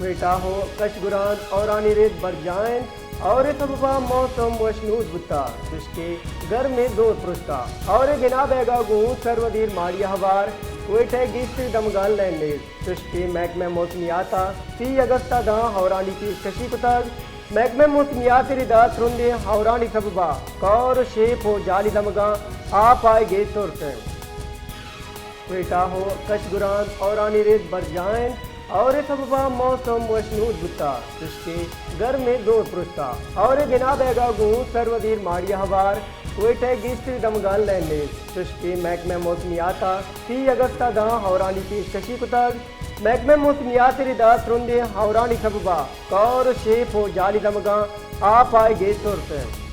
کوئٹہ ءُ کشگران ہورانی رد برجاہ انت، ہور ءِ سبب ءَ موسم وشنود بوتگ، چوشکہ گرمیں زور پرشتگ۔ ہور ءِ بنا بیگ ءَ گوں سرودیر ماڑی ءَ ہوار کوئٹہ ءِ گیشتریں دمگاں لین نیست، چوشکہ محکمہ موسمیات ءَ سی اگست ءَ داں ہورانی پیشکشی کتگ۔ محکمہ موسمیات ءِ رد ءَ ترندیں ہورانی سبب ءَ کور ءُ شیپ ءُ جالی دمگاں آپ آیگ ءِ ترس انت۔ کوئٹہ ءُ کشگران ہورانی رد برجاہ انت، ہور ءِ سبب ءَ موسم وشنود بوتگ، چوشکہ گرمیں زور پرشتگ۔ ہور ءِ بنا بیگ ءَ گوں سرودیر ماڑی ءَ ہوار کوئٹہ ءِ گیشتریں دمگاں لین نیست، چوشکہ محکمہ موسمیات ءَ سی اگست ءَ داں ہورانی پیشکشی کتگ۔ محکمہ موسمیات ءِ رد ءَ ترندیں ہورانی سبب ءَ کور ءُ شیپ ءُ جالی دمگاں آپ آیگ ءِ ترس انت۔